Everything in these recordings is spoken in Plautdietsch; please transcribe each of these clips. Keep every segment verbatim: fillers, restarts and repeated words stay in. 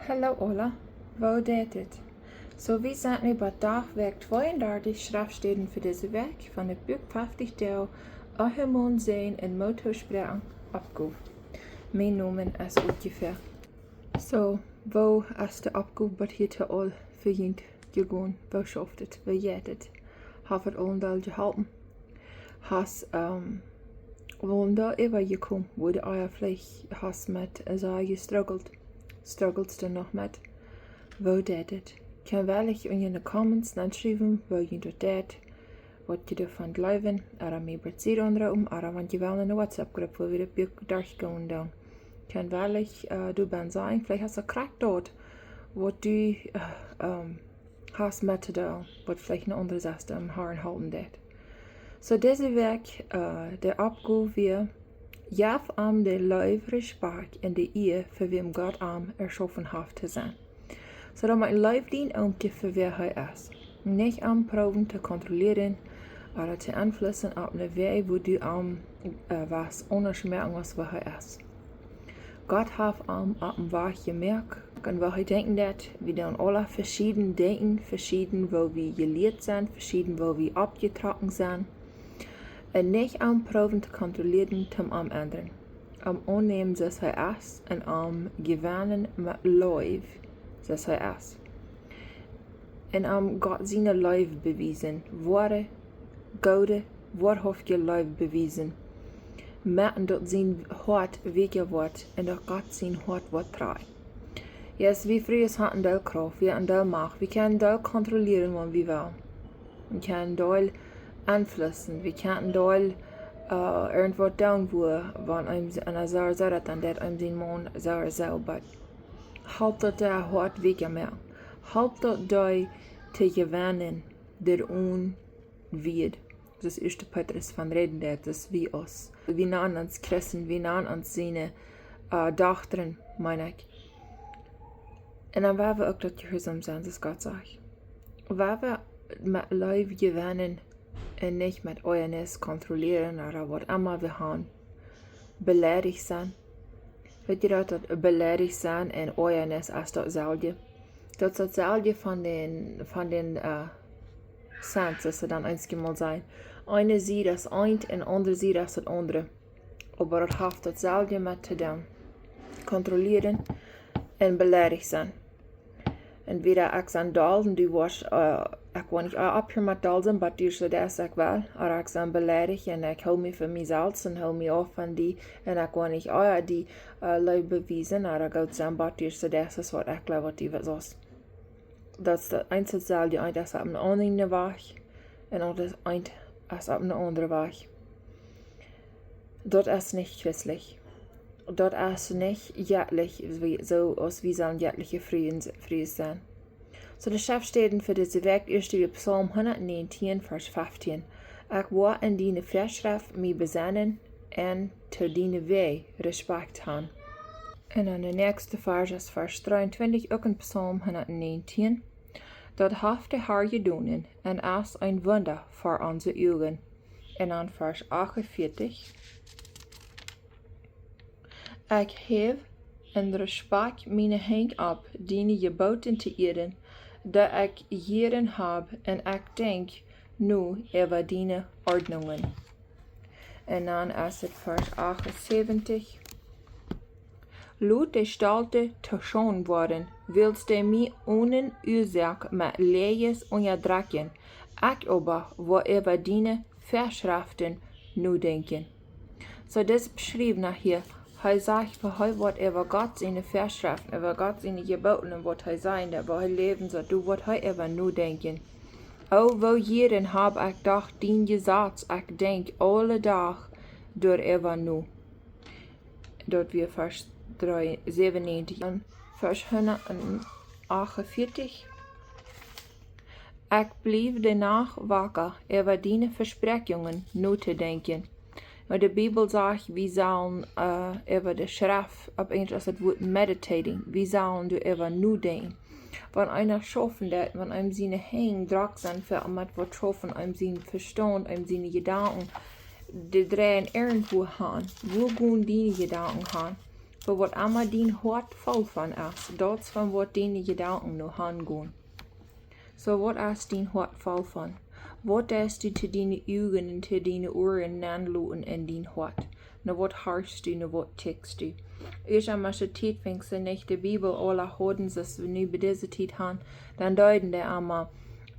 Hallo aula, woo jeit et? Soo, wie sent nu bie Dach Wäakj tweeundartich, Schreftstäden fa dise Wäakj von daut Buak fefftich Doag, Ehemaun säajnen un Moot toospräakjen, Oppgow. Mien Nomen es Utjefäa. Soo, woo es de Oppgow bat hia to aul fa junt jegonen? Woo schauft et? Woo jeit et? Haft et aul een Deel jeholpen? Hast, ähm, woo best du doa äwa jekomen, woo du ea veleicht hast met, äh, soo jestruggelt, strugglest du noch met? Woo jeit et? Kaun wäa en de Comments dan schriewen, woo junt daut jeit, waut jie doavon jleewen, ooda mie bie Tiet aunroopen, ooda wan jie wellen en de WhatsApp-Grupp, wua wie daut Buak derchgonen doonen. Kaun wäa, äh, doabie sennen, veleicht hast du krakjt daut, waut du, äh, ähm, hast met to doonen, waut veleicht een aundra Sesta em Harn hoolen deit. Soo, dise Wäakj, äh, de Oppgow wia: Jeff am de Leew, Respakjt un de Ea, fa wäm Gott am erschaufen haft to sennen. Soo, dan mott Leew dien Oomkje fa wäa hee es. Nich am proowen to kontrollieren ooda to beeinflussen opp ne Wäaj, woo du am, äh, west aundasch moaken aus woo hee es. Gott haft am opp een Wajch jemoakt, un woo hee denkjen deit, wie doonen aula veschieden denkjen, veschieden woo wie jelieet sent, veschieden woo wie oppjetrocken sent. Un nich am proowen to kontrollieren, toom am endren. Am aunnämen soo aus hee es, un am jewennen met Leew soo aus hee es. Un am Gott siene Leew bewiesen, woare, goode, woahauftje Leew bewiesen. Moaken daut sien Hoat weekja woat un daut Gott sien Hoat woat trigj. Yes, wie Frues haben een Deel Krauft, wie haben een Deel Macht, wie kjennen een Deel kontrollieren, wan wie wellen. Wie kjennen een Deel beeinflussen, wie kjennen een Deel, äh, irjentwaut doonen, wua, wan eena, wan eena soo, soo daut dan deit, eena sien Maun soo, soo, oba halpt daut dee Hoat weekja moaken. Halpt daut dee to jewennen, daut onwiet. Daut es ieeschte Petrus von räden, daut es wie aus. Wie nanen ons Christen, wie nanen ons siene, äh, Dochtren, meen ekj. Un dan woa wie uk daut jehuarsom sennen, soo aus Gott sajcht. Woa wie met Leew jewennen un nich met Oajanis kontrollieren ooda waut emma wie haben. Beleidicht sennen. Weet jie daut, daut beleidicht sennen un Oajanis es daut selwje? Daut es daut selwje von dän, von dän, äh, Sense, soo aus see dan eenjemol sajen. Eene Sied es eent un aundre Sied es daut aundre. Oba daut haft daut selwje met to doonen. Kontrollieren un beleidicht sennen. Entwäda ekj sie doll un du woascht, äh, ekj woa nich, äh, opphieren met doll sennen, bat du soo deist aus ekj well. Ooda ekj sie beleidicht un ekj hool mie fa mie selfst un hool mie auf von die un ekj woa nich, äh, die, äh, Leew bewiesen, ooda goot sennen, bat du soo deist aus waut ekj jleew, waut du west. Daut es daut eent daut selwje, eent es opp een aundren Wajch un daut es eent es opp een aundren Wajch. Daut es nich christlich. Daut es nich jettlich, wie, soo aus wie sellen jettliche Frues, Frues sennen. Soo, de Schreftstäden fa dise Wäakj, ieescht wia Psalm hundatnäajentieen, Varsch feftieen. Ekj woa aun diene Väaschreft mie besennen un to diene Wäaj Respakjt haben. Un dan de näakjste Varsch es Varsch dreeuntwintich, uk en Psalm hundatnäajentieen. Daut haft de Har jedonen un es een Wunda ver onse Uagen. Un dan Varsch achtundvieetich. Ekj häw en Respakjt miene Henj opp, diene Jeboten to ieren, daut ekj jieren hab, un ekj denkj no äwa diene Ordnungen. Un dan es et Varsch achtundsiebzig. Lot de Stolte to Schaund woaren, wiels dee mie onen Uasoak met Läajes unjadrekjen. Ekj oba woa äwa diene Väaschreften nodenkjen. Soo, dit beschrift hia, hee sajcht, woo hee woat äwa Gott siene Väaschreften, äwa Gott siene Jeboten un waut hee sajen deit, woo hee läwen saul, doa woat hee äwa nodenkjen. O, woo jieren hab ekj doch dien Jesaz, ekj denkj aule Dach doaräwa no. Daut wia Varsch dree, siebenundneunzig un Varsch hundatachtunvieetich. Ekj bliew de Nacht wacka, äwa diene Vespräakjungen notodenkjen. Oba de Bibel sajcht, wie sellen, äh, äwa de Schreft, opp Enjlisch es daut Wuat meditating, wie sellen doaräwa nodenkjen. Wan eena schaufen deit, wan eenem siene Henj drock sent, fa met waut schaufen, eenem sien Vestaunt, eenem siene Jedanken, dee dreien irjentwua han. Wua gonen diene Jedanken han? Fa waut emma dien Hoat voll von es, daut es von waut diene Jedanken no han gonen. So, waut es dien Hoat voll von? Waut deist du to diene Uagen un to diene Uaren nenloten en dien Hoat? No waut horchst du, no waut kjikjst du? Ieescht emma, aus de Tiet funk, see nich de Bibel aula hauden, soo aus wie nu bie dise Tiet han, dan deeden dee emma,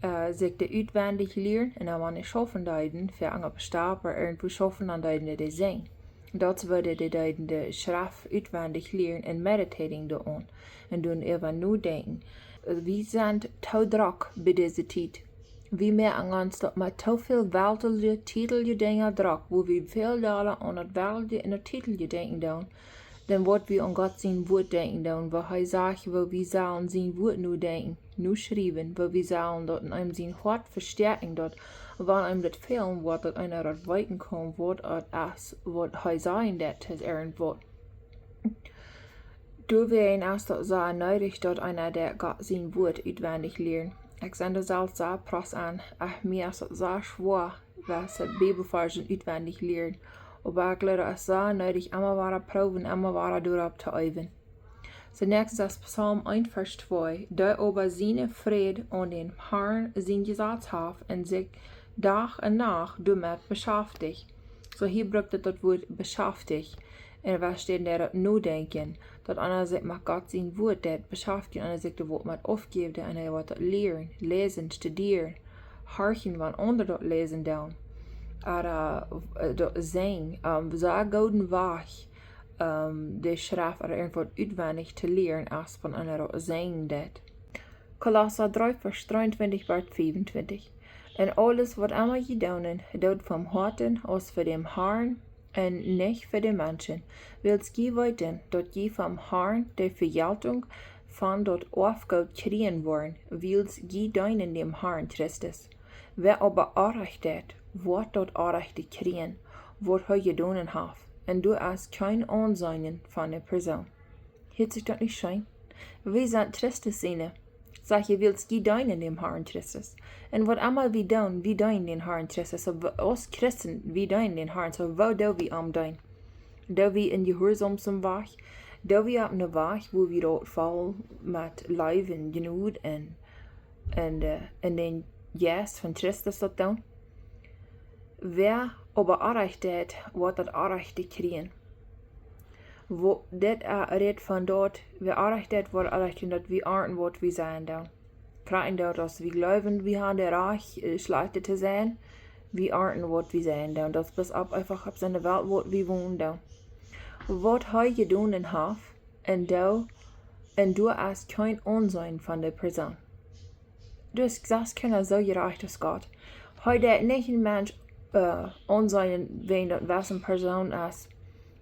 äh, sikj dee utwendich lieren, un dan, wan dee schaufen deeden, fa aun opp Stap ooda irjentwua schaufen, dan deeden dee dee sinjen. Daut wia de, de, de, de Schreft utwendich lieren un meditating doaraun. Un doonen äwa nodenkjen. Wie sent too drock bie dise Tiet. Wie moaken ons daut met too väl weltelje, tietelje Dinja drock, wua wie väl dolla aun daut weltelje un daut tietelje denkjen doonen, dan waut wie aun Gott sien Wuat denkjen doonen, wua hee sajcht, wua wie sellen sien Wuat nodenkjen, noschriewen, wua wie sellen daut en eenem sien Hoat vestäakjen, daut wan eenem daut fälen woat, daut eena daut weeten kaun, waut daut es, waut hee sajen deit, es irjentwaut. Doawäajen es daut sea needich, daut eena deit Gott sien Wuat utwendich lieren. Ekj sie doa selfst sea press aun, ach, mie es daut sea schwoa, waut de Bibelvarsch utwendich lieren. Oba ekj jleew, daut es sea needich, emma wada proowen, emma wada doaropp to äwen. So, näakjstet es Psalm eent, Varsch twee. Dee oba sienen Fräd aun dän Harn sien Jesaz haft un sikj Dach un Nacht doamet beschäftigt. So, hia brukt et daut Wuat beschäftigt. Un waut steit doa? Daut Nodenkjen. Daut eena sikj met Gott sien Wuat deit beschäftigen, eena sikj doa waut met aufjeft, eena woat daut lieren, läsen, studieren, horchen, wan aundre daut läsen doonen. Ooda, äh, daut sinjen, ähm, sea gooden Wajch, ähm, de Schreft ooda irjentwaut utwendich to lieren, aus wan eena daut sinjen deit. Kolossa dree, Varsch dree un twintich bat fiew un twintich. Un aules, waut emma jie doonen, doot vom Hoaten aus fa dän Harn un nich fa de Menschen, wiels jie weeten, daut jie vom Harn de Vejeltunk von daut Oafgoot kjrieen woaren, wiels jie deenen däm Harn Christus. Wäa oba Orrajcht deit, woat daut Orrajchte kjrieen, waut hee jedonen haft, un doa es kjeen Aunseenen von de Persoon. Hieet sikj daut nich scheen? Wie sent Christus siene. Sajcht hee, wiels jie deenen däm Harn Christus. Un waut emma wie doonen, wie deenen dän Harn Christus. So, wie, aus Christen, wie deenen dän Harn. So, woo doo wie am deenen? Doo wie en jehuarsaum Wajch? Doo wie opp een Wajch, wua wie daut voll met Leew un Jnod un, un, äh, un dän Jeist von Christus daut doonen? Wäa oba Orrajcht deit, woat daut Orrajchte kjrieen. Woo, dit, äh, rät von daut, wäa Orrajcht deit, woat Orrajcht kjrieen, daut wie arnten waut wie sajen doonen. Krakjt daut, aus wie jleewen, wie haben daut Rajcht, äh, schlajchtet to sennen, wie arnten waut wie sajen doonen. Daut es bloos opp, eefach opp soone Welt, waut wie wonen doonen. Waut hee jedonen haft, un doa, un doa es kjeen Aunseenen von de Persoon. Dus, daut kaun soo jerajcht aus Gott. Hee deit nich een Mensch, äh, aunseenen, wäajen daut waut eene Persoon es.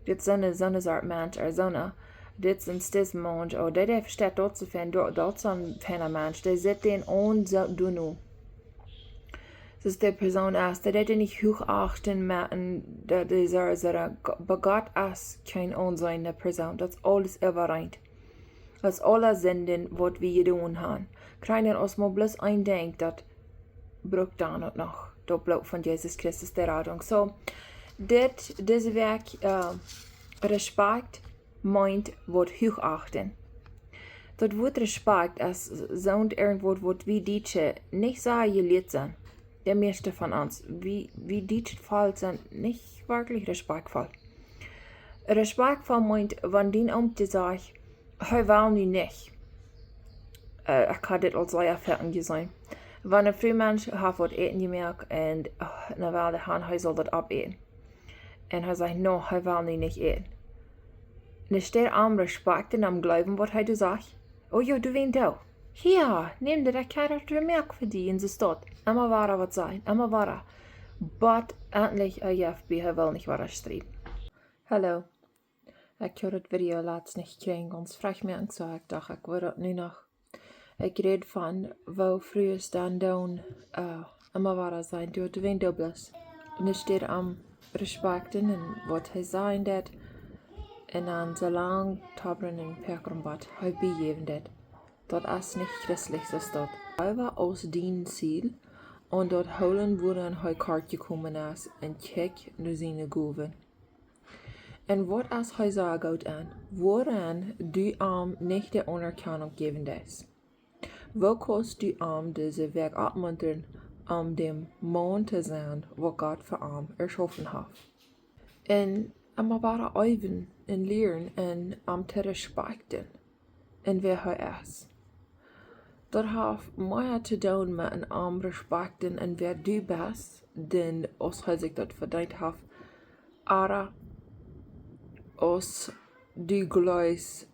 Dit es soone, soone Sort Mensch, ooda soone, dit es een Stismond, ooda dee, dee vesteit daut soo fein, daut, daut es een feina Mensch. Dee sitt dän aun soo, doa nu. Daut es de Persoon es, dee deit dee nich huach achten, mau, un daut es, er, er, er, bie Gott es kjeen Aunseenen de Persoon. Daut es aules äwaeent. Aus aule Sinden, waut wie jedonen haben. Kjrieen aus mau bloos een Dinkj, daut brukt dan uk noch. Daut Bloot von Jesus Christus, de Radunk. So, dit, dise Wäakj, äh, Respekt meent waut huach achten. Daut Wuat Respekt es soont irjentwaut, waut wie Dietsche nich soo jelieet sent. De mieeschte von ons, wie, wie Dietsche Volkj sent nich werkjlich respektvoll. Respektvoll meent, wan dien Oomkje sajcht, hee well nu nich. Äh, ekj hab dit aul sea foaken jeseenen. Wan een Frumensch haft waut Äten jemoakt un, äh, nu well dee han, hee saul daut oppäten. Un hee sajcht, nä, hee well nu nich äten. Un es dee aum Respekt un aum Jleewen, waut hee doa sajcht? Oh jo, du wien doa. Hia, nemm dit, ekj hab daut jemoakt fa die, un soo steit. Emma wada waut sajen, emma wada. Bat endlich, äh, Jeff, hee well nich wada strieden. Hallo. Ekj hab daut Video latst nich kjrieen, gaunz frakjt mea, un soo, ekj docht, ekj wudd daut nu noch. Ekj räd von, woo Frues dan doonen, äh, emma wada sajen, du, du wien doa bloos. Un es dee aum Respekt un waut hee sajen deit, un dan soo lang tobren un pekren, waut hee biejäwen deit. Daut es nich christlich, soo steit. Leewa aus dien Ziel, un daut hoolen, wua hee kort jekomen es, un kjikj no siene Gowen. Un waut es hee soo goot aun? Wuarom du am nich de Aunerkjanunk jäwen deist? Woo kaust du am dise Wäakj oppmuntren, om däm Maun to sennen, waut Gott fa am erschaufen haft? Un emma wada äwen un lieren un am to respekten un wäa hee es. Daut haft mea to doonen met am respekten un wäa du best, dan aus hee sikj daut vedeent haft, ooda aus du jleefst,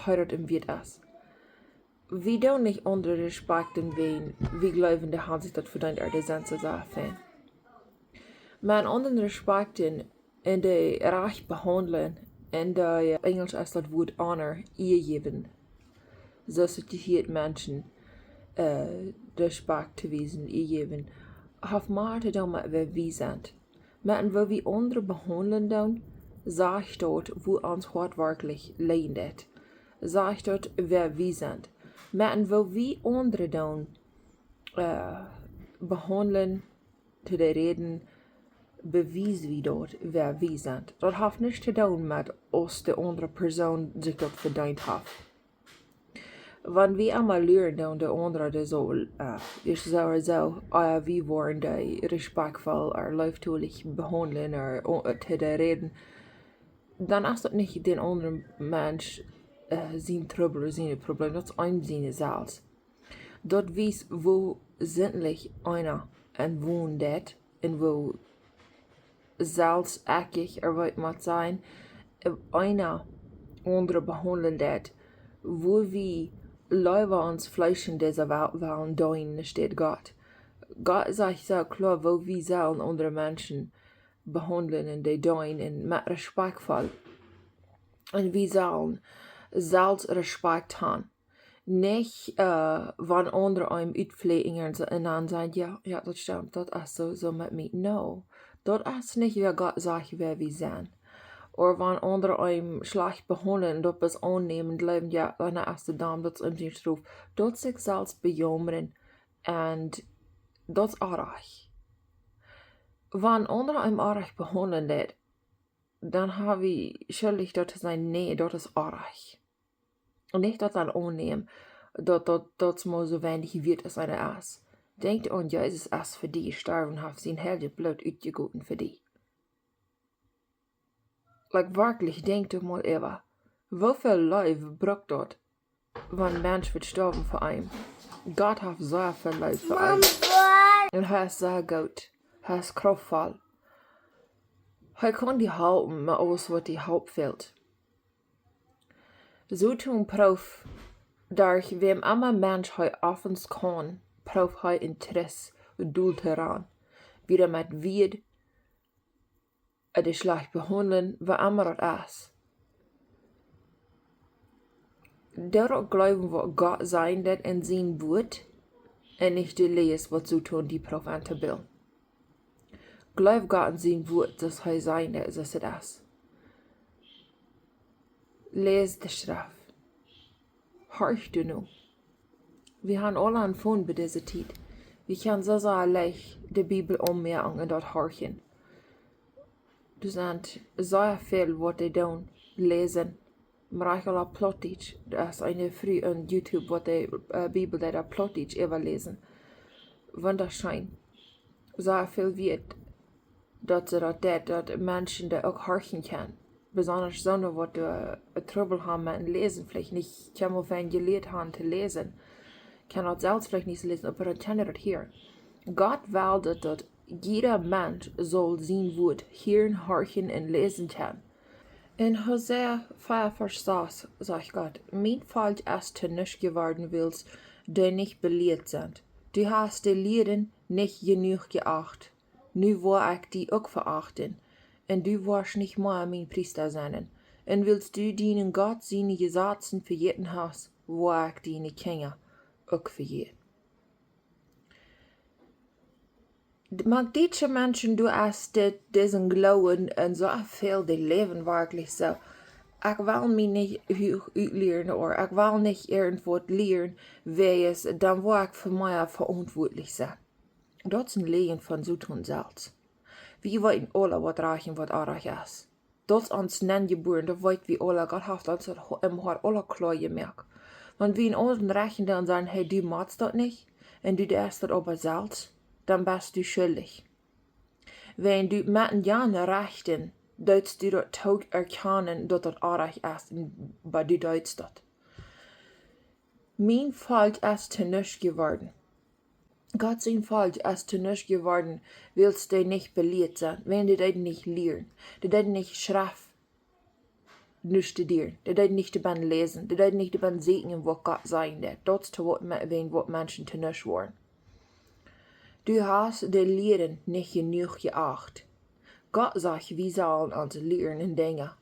hee daut em wieet es. Wie doonen nich aundre respekten, wäajen wie jleewen, dee haben sikj daut vedeent, ooda dee sent soo sea fein. Mau aundre respekten un dee rajcht behaundlen, un dee, Enjelsch es daut Wuat honor, Ea jäwen. Soo aus et hieet Menschen, äh, Respekt to wiesen, Ea jäwen, haft mea to doonen met wäa wie sent. Met woo wie aundre behaundlen doonen, sajcht daut, woo ons Hoat werkjlich leiden deit. Sajcht daut, wäa wie sent. Met woo wie aundre doonen, äh, behaundlen, to dee räden, bewiesen wie daut, wäa wie sent. Daut haft nuscht to doonen met aus de aundre Persoon sikj daut vedeent haft. Wan wie emma lieren doonen, de aundre, dee saul, äh, es soo, soo, äh, wie woaren dee respektvoll, ooda leeftolich behaundlen, ooda, äh, to dee räden, dan es daut nich dän aundren Mensch, äh, sien Trubbel ooda sien Problem, daut es eenem sien selfst. Daut wiest, woo sindlich eena en wonen deit un woo selfstekjich, ooda waut mott sennen, äh, eena aundre behaundlen deit, woo wie leewa ons Fleesch en dise Welt wellen deenen, enne Städ Gott. Gott sajcht soo kloa, woo wie sellen aundre Menschen behaundlen un dee deenen un met respektvoll. Un wie sellen selfst Respekt haben. Nich, äh, wan aundre eenem utfläajen un soo, un dan sajen, jo, jo, daut stemt, daut es soo, soo met mie. No, daut es nich, wäa Gott sajcht, wäa wie sent. Ooda wan aundre eenem schlajcht behaundlen un daut bloos aunnämen un jleewen, jo, dan es daut dan, daut es eenem sien Strof. Daut sikj selfst bejaumren un daut es oajch. Wan aundre eenem oajch behaundlen doonen, dan ha wie schuldich daut to sajen, nä, daut es oajch. Un nich daut dan aunnämen, daut, daut, daut mau soo weinich wieet es aus eena es. Denkj aun, Jesus es fa die jestorwen, haft sien heiljet Bloot utjegoten fa die. Like, werkjlich, denkj doch mol äwa, woo väl Leew brukt daut, wan een Mensch woat stoawen fa eenem? Gott haft soo väl Leew fa eenem. Un hee es soo goot. Hee es krauftvoll. Hee kaun die halpen met aules, waut die Help fält. Soton prooft, derch wäm emma Mensch hee oppens kaun, prooft hee een Trist dol to rannen. Wada met Wieed, äh, dee schlajcht behaundlen, woo emma daut es. Doa uk jleewen, waut Gott sajen deit en sien Wuat, un nich dee Läajes, waut Soton die prooft auntobillen. Jleew Gott en sien Wuat, daut hee sajen deit, soo aus et es. Läs de Schreft. Horch doano. Wie haben aula een Phone bie dise Tiet. Wie kjennen soo, soo leicht de Bibel ommoaken un daut horchen. Doa sent soo väl, waut dee doonen, läsen. Maraikjala Plautdietsch, doa es eene Fru aun YouTube, waut de, äh, Bibel deit opp Plautdietsch äwaläsen. Wundascheen. Soo väl wieet, daut see daut deit, daut Menschen daut uk horchen kjennen. Besonda soone, waut, äh, Trubbel haben met läsen, veleicht nich kjeenmol jelieet haben to läsen. Kjennen daut selfst veleicht nich läsen, oba dan kjennen see daut hieren. Gott well daut, daut jieda Mensch saul sien Wuat hieren, horchen un läsen kjennen. En Hosea vea Varsch sas sajcht Gott: "Mien Volkj es to nuscht jeworden, wiels dee nich belieet sent. Du hast de Lieren nich jenuach jeacht. Nu woa ekj die uk veachten, un du woascht nich mea mien Priesta sennen. Un wiels du dienen Gott siene Jesazen vejäten hast, woa ekj diene Kjinja uk vejäten." Mank dietsche Menschen, du hast dit, disen Gloowen un soo väl, dee läwen werkjlich soo: "Ekj well mie nich huach utlieren, ooda ekj well nich irjentwaut lieren, wiels dan woa ekj fa mie veauntwuatlich sennen." Daut es een Läajen von Soton selfst. Wie weeten aule, waut rajcht un waut orrajcht es. Daut es ons nenjebuaren, daut weet wie aule. Gott haft ons daut ho- em Hoat aule kloa jemoakt. Wan wie eenen aundren rechten doonen, sajen: "Hey, du motst daut nich, un du deist daut oba selfst," dan best du schuldich. Wan du met eenen aundren rechten deist, du daut toom erkjanen, daut daut orrajcht es, un oba du deist daut. Mien Volkj es to nuscht jeworden. Gott sien Volkj es to nuscht jeworden, wiels dee nich belieet sent, wan dee deeden nich lieren, dee deeden nich Schreft nu studieren, dee deeden nich doabennen läsen, dee deeden nich doabennen sieekjen, waut Gott sajen deed. Daut es to waut me- wan waut Menschen to nuscht woaren. Du hast de Lieren nich jenuach jeacht. Gott sajcht, wie sellen ons lieren en Dinja.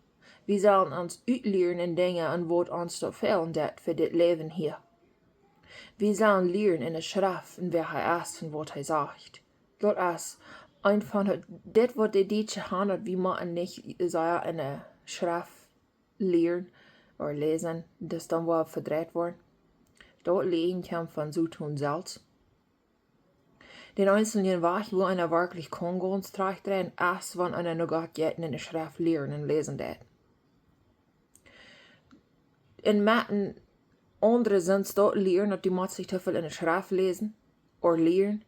Wie sellen ons utlieren en Dinja, un waut ons to fälen deit fa dit Läwen hia. Wie sellen lieren en de Schreft un wäa hee es un waut hee sajcht. Daut es eent von de, dit waut de Dietsche han, daut wie motten nich sea en de Schreft lieren ooda läsen, daut dan woat vedreit woaren. Daut Lieren kjemt von Soton selfst. Dän eensjen Wajch, woo eena werkjlich kaun gaunz trajchtdreien, es wan eena no Gott jeit un en de Schreft lieren un läsen deit. Un met eenen aundren Senn daut lieren, daut du motst nich too väl en de Schreft läsen ooda lieren,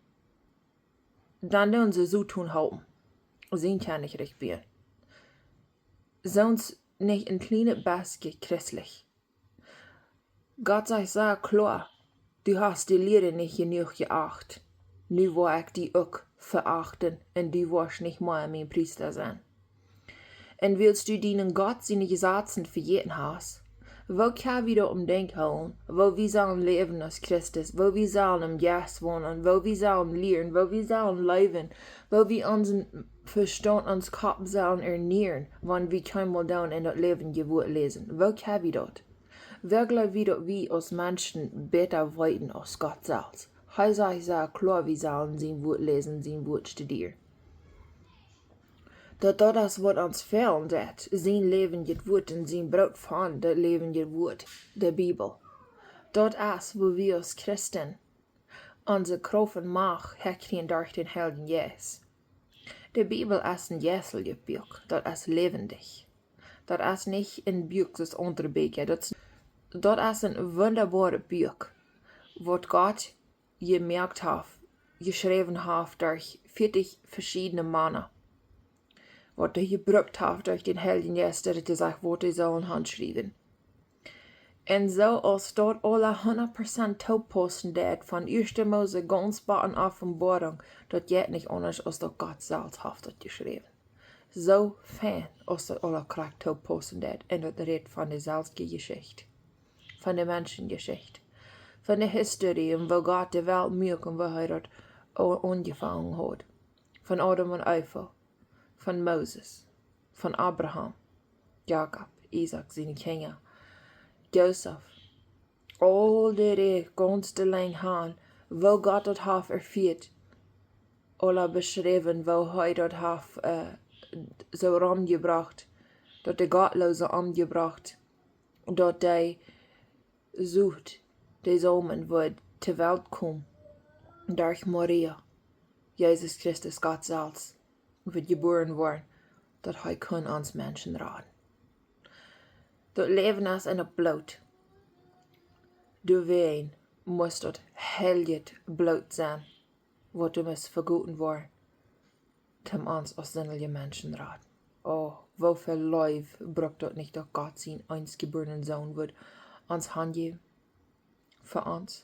dan doonen see Soton halpen. Sent kjeene richtige. Sent nich een kjlienet bät christlich. Gott sajcht sea kloa: "Du hast de Lieren nich jenuach jeacht. Nu woa ekj die uk veachten un du woascht nich mea mien Priesta sennen." Un wiels du dienen Gott siene Jesazen vejäten hast, woo kjenn wie daut em Denkj hoolen, woo wie sellen läwen aus Christen, woo wie sellen em Jeist wonen, woo wie sellen lieren, woo wie sellen läwen, woo wie onsen Vestaunt, ons Kopp sellen ernieren, wan wie kjeenmol doonen en daut läwendje Wuat läsen? Woo kjenn wie daut? Woo jleew wie daut wie aus Menschen bäta weeten aus Gott selfst? Hee sajcht sea kloa, wie sellen sien Wuat läsen, sien Wuat studieren. Daut, daut es waut ons fälen deit, sien läwendjet Wuat un sien Broot von daut läwendje Wuat, de Bibel. Daut es woo wie aus Christen onse Krauft un Macht häakjrieen derch dän Heiljen Jeist. De Bibel es een jeisteljet Buak, daut es läwendich. Daut es nich een Buak soo aus aundre Bieekja. Daut, daut es een wundaboaret Buak, waut Gott jemoakt haft, jeschräwen haft derch vieetich veschiedne Mana, waut hee jebrukt haft derch dän Heiljen Jeist, daut hee sajcht, waut hee saul hanschriewen. Un soo aus daut aula hundat Prozent toopaussen deit, von Ieeschte Mose gaunz bat en Openboarunk, daut jeit nich aundasch aus daut Gott selfst haft daut jeschräwen. Soo fein aus daut aula krakjt toopaussen deit, un daut rät von de selfstje Jeschicht, von de Menschenjeschicht, von de Historie un woo Gott de Welt muak un woo hee daut a- aunjefongen haud. Von Adam un Eva, von Moses, von Abraham, Jakob, Isaak, siene Kjinja, Josef, aul de Rieekj gaunz de Lenj han, woo Gott daut haft erfieet, aula beschräwen, woo hee daut haft, äh, soo romjebrocht, daut de Gottloose omjebrocht, daut dee Sot, de Somen wudd to Welt komen, derch Maria, Jesus Christus, Gott selfst, wudd jebuaren woaren, daut hee kunn ons Menschen raden. Daut Läwen es en daut Bloot. Doawäajen must daut heiljet Bloot sennen, waut doa must vegoten woaren, toom ons aus sindje Menschen raden. Oh, woo väl Leew brukt daut nich, daut Gott sien eensjebuarnen Sän wudd ons hanjäwen fa ons.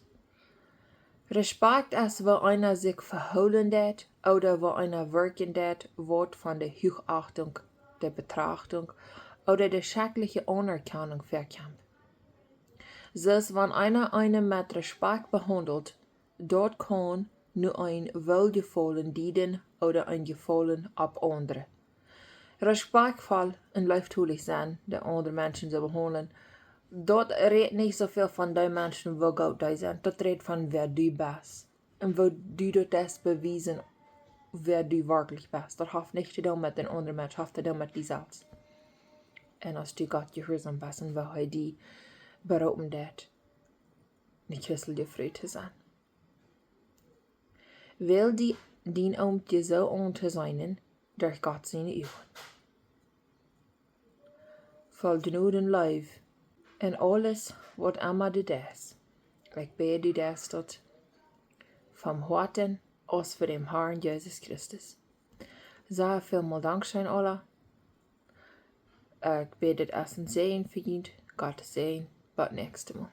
Respakjt es, woo eena sikj vehoolen deit, ooda woo eena werkjen deit, waut von de Huachachtunk, de Betrachtunk ooda de schrakjliche Aunerkjanunk väakjemt. Soo aus wan eena eenem met Respakjt behaundelt, daut kaun no een Wooljefolen dieden ooda een Jefolen opp aundre. Respakjtvoll un leeftolich sennen, de aundre Menschen soo behaundlen, daut rät nich soo väl von dee Menschen, woo goot dee sent. Daut rät von wäa du best un woo du daut deist bewiesen, wäa du werkjlich best. Daut haft nich to doonen met dän aundren Mensch, haft to doonen met die selfst. Un aus du Gott jehuarsom best un woo hee die beroopen deit, ne christelje Fru to sennen. Wäl die dien Oomkje soo aun to seenen, derch Gott siene Uagen. Voll Jnod un Leew en aules waut emma du deist. Ekj bäd die daut vom Hoaten aus fa däm Harn Jesus Christus. Sea välmol Dankscheen, aula. Ekj bäd dit aus een Säajen fa junt. Gottes Säajen. Bat näakjstet Mol.